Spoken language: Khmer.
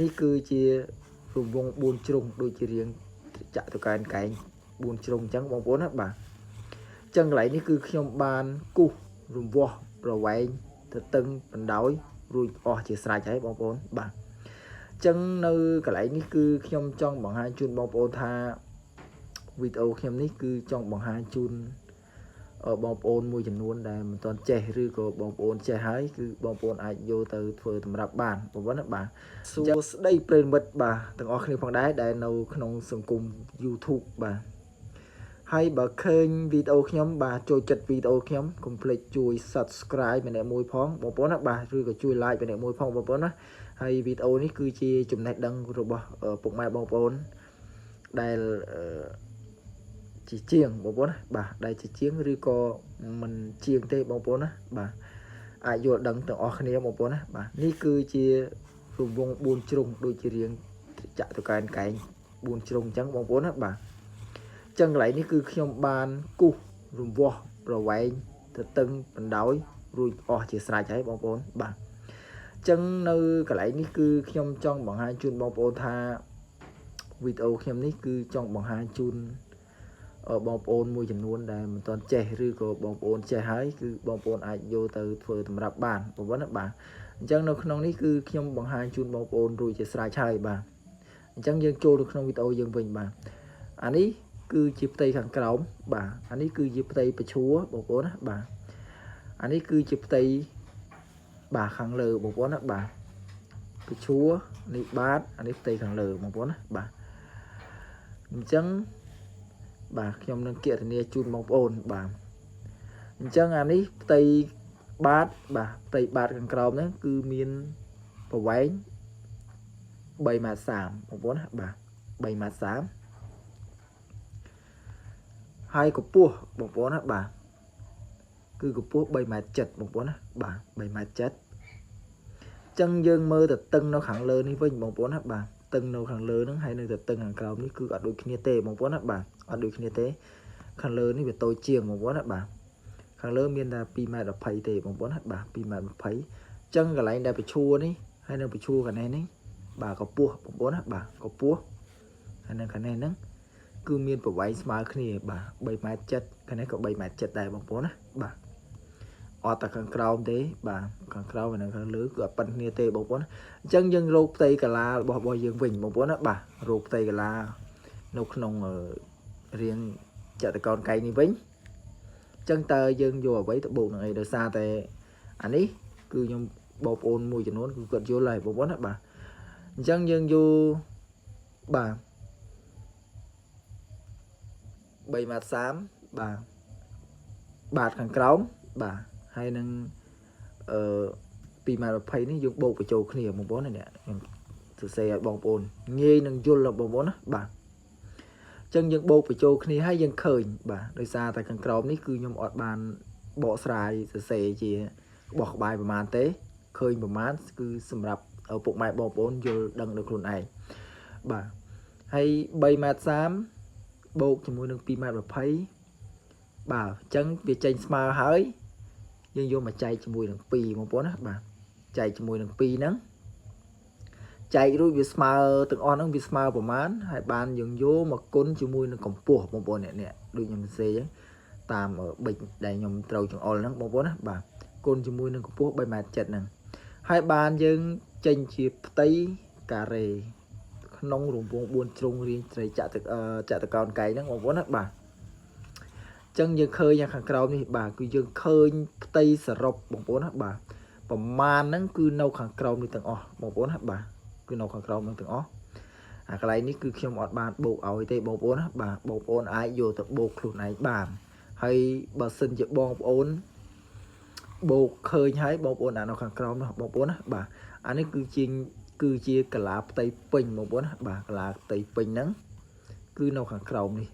នេះគឺជារង្វង់4ជ្រុងដូចជារៀងចតុកែនកែង4ជ្រុងអញ្ចឹងបងប្អូនណាបាទអញ្ចឹងកន្លែងនេះគឺខ្ញុំបានគូសរង្វាស់ប្រវែងទៅតឹងបណ្ដោយរួចអស់ជាស្រេចហើយបងប្អូនបាទអញ្ចឹងនៅកន្លែងនេះគឺខ្ញុំចង់បង្ហាញជូនបងប្អូនថាវីដេអូខ្ញុំនេះគឺចង់បង្ហាញជូនបងប្អូនមួយចំនួនដែលមិនទាន់ចេះឬក៏បងប្អូនចេះហើយគឺបងប្អូនអាចយកទៅធ្វើតម្រាប់បានបងប្អូនណាបាទសួស្តីប្រិយមិត្តបាទទាំងអស់គ្នាផងដែរដែលនៅក្នុងសង្គម YouTube បាទហើយបើឃើញវីដេអូខ្ញុំបាទចូលចិត្តវីដេអូខ្ញុំកុំភ្លេចជួយ Subscribe ម្នាក់មួយផងបងប្អូនណាបាទឬក៏ជួយ Like ម្នាក់មួយផងបងប្អូនណាហើយវីដេអូនេះគឺជាចំណេះដឹងរបស់ពុកម៉ែបងប្អូនដែលជាជាងបងប្អូនណាបាទដែលជាជាងឬក៏មិនជាងទេបងប្អូនណាបាទអាចយល់ដឹងទាំងអស់គ្នាបងប្អូនណាបាទនេះគឺជារង្វង់4ជ្រុងដូចជារៀងចតុកែនកែង4ជ្រុងអញ្ចឹងបងប្អូនណាបាទអញ្ចឹងកន្លែងនេះគឺខ្ញុំបានគូសរង្វាស់ប្រវែងទៅតឹងបណ្ដោយរួចអស់ជាស្រេចហើយបងប្អូនបាទអញ្ចឹងនៅកន្លែងនេះគឺខ្ញុំចង់បង្ហាញជូនបងប្អូនថាវីដេអូខ្ញុំនេះគឺចង់បង្ហាញជូនបងប្អូនមួយចំនួនដែលមិនទាន់ចេះឬក៏បងប្អូនចេះហើយគឺបងប្អូនអាចយកទៅធ្វើតម្រាប់បានបងប្អូនណាបាទអញ្ចឹងនៅក្នុងនេះគឺខ្ញុំបង្ហាញជូនបងប្អូនរួចជាស្រេចហើយបាទអញ្ចឹងយើងចូលទៅក្នុងវីដេអូយើងវិញបាទអានេះគឺជាផ្ទៃខាងក្រោមបាទអានេះគឺជាផ្ទៃប្រឈួរបងប្អូនណាបាទអានេះគឺជាផ្ទៃបាទខាងលើបងប្អូនណាបាទប្រឈួរនេះបាទអានេះផ្ទៃខាងលើបងប្អូនណាបាទអញ្ចឹងបាទខ្ញុំនឹងគណនាជូនបងប្អូនបាទអញ្ចឹងអានេះផ្ទៃបាតបាទផ្ទៃបាតខាងក្រោមហ្នឹងគឺមានប្រវែង3ម៉ែត្រ30បងប្អូនណាបាទ3ម៉ែត្រ30ហើយកម្ពស់បងប្អូនណាបាទគឺកម្ពស់3ម៉ែត្រ7បងប្អូនណាបាទ3ម៉ែត្រ7ចឹងយើងមើលទៅតឹងនៅខាងលើនេះវិញបងប្អូនណាបាទតឹងនៅខាងលើហ្នឹងហើយនៅទៅតឹងខាងក្រោមនេះគឺអត់ដូចគ្នាទេបងប្អូនណាបាទអត់ដូចគ្នាទេខាងលើនេះវាតូចជាងបងប្អូនណាបាទខាងលើមានតែ2ម៉ែត្រ20ទេបងប្អូនណាបាទ2ម៉ែត្រ20ចឹងកន្លែងដែលប្រឈួរនេះហើយនៅប្រឈួរកន្លែងនេះបាទកម្ពស់បងប្អូនណាបាទកម្ពស់ហើយនៅកន្លែងហ្នឹងគឺមានប្រវែងស្មើគ្នាបាទ3ម៉ែត្រ7ខាងនេះក៏3ម៉ែត្រ7ដែរបងប្អូនណាបាទអត់តែខាងក្រោមទេបាទខាងក្រោមនិងខាងលើគឺអត់ប៉ុនគ្នាទេបងប្អូនអញ្ចឹងយើងរកផ្ទៃកាឡារបស់យើងវិញបងប្អូនណាបាទរកផ្ទៃកាឡានៅក្នុងរៀងចតុកោណកែងនេះវិញអញ្ចឹងតើយើងយកអ្វីទៅបូកនឹងអីដោយសារតែអានេះគឺខ្ញុំបងប្អូនមួយចំនួនគឺគាត់យល់ហើយបងប្អូនណាបាទអញ្ចឹងយើងយកបាទ3ម៉ែត្រ30បាទបាតខាងក្រោមបាទហើយនឹងអឺ2ម៉ែត្រ20នេះយើងបូកបញ្ចូលគ្នាបងប្អូននេះខ្ញុំសរសេរឲ្យបងប្អូនងាយនឹងយល់បងប្អូនណាបាទអញ្ចឹងយើងបូកបញ្ចូលគ្នាហើយយើងឃើញបាទដោយសារតែខាងក្រោមនេះគឺខ្ញុំអត់បានបកស្រាយសរសេរជាបោះក្បាយប្រមាណទេឃើញប្រមាណគឺសម្រាប់ពុកម៉ែបងប្អូនយល់ដឹងដោយខ្លួនឯងបាទហើយ3ម៉ែត្រ30បូកជាមួយនឹង2ម៉ែត្រ20បាទអញ្ចឹងវាចេញស្មើហើយយើងយកមកចែកជាមួយនឹង2បងប្អូនណាបាទចែកជាមួយនឹង2ហ្នឹងចែករួចវាស្មើទាំងអស់ហ្នឹងវាស្មើប្រមាណហើយបានយើងយកមកគុណជាមួយនឹងកម្ពស់បងប្អូនអ្នកនេះដូចខ្ញុំសរសេរអញ្ចឹងតាមប៊ិចដែលខ្ញុំត្រូវចង្អុលហ្នឹងបងប្អូនណាបាទគុណជាមួយនឹងកម្ពស់3ម៉ែត្រ7ហ្នឹងហើយបានយើងចេញជាផ្ទៃការ៉េក្នុងរង្វង់4ជ្រុងរាងត្រីចតុចតុកោណកែងហ្នឹងបងប្អូនណាបាទចឹងយើងឃើញខាងក្រោមនេះបាទគឺយើងឃើញផ្ទៃសរុបបងប្អូនណាបាទប្រមាណហ្នឹងគឺនៅខាងក្រោមនេះទាំងអស់បងប្អូនណាបាទគឺនៅខាងក្រោមហ្នឹងទាំងអស់អាកន្លែងនេះគឺខ្ញុំអត់បានបូកឲ្យទេបងប្អូនណាបាទបងប្អូនអាចយកទៅបូកខ្លួនឯងបានហើយបើសិនជាបងប្អូនបូកឃើញហើយបងប្អូនអានៅខាងក្រោមនោះបងប្អូនណាបាទអានេះគឺជាកាឡាផ្ទៃពេញបងប្អូនណាបាទកាឡាផ្ទៃពេញហ្នឹងគឺនៅខាងក្រោមនេះ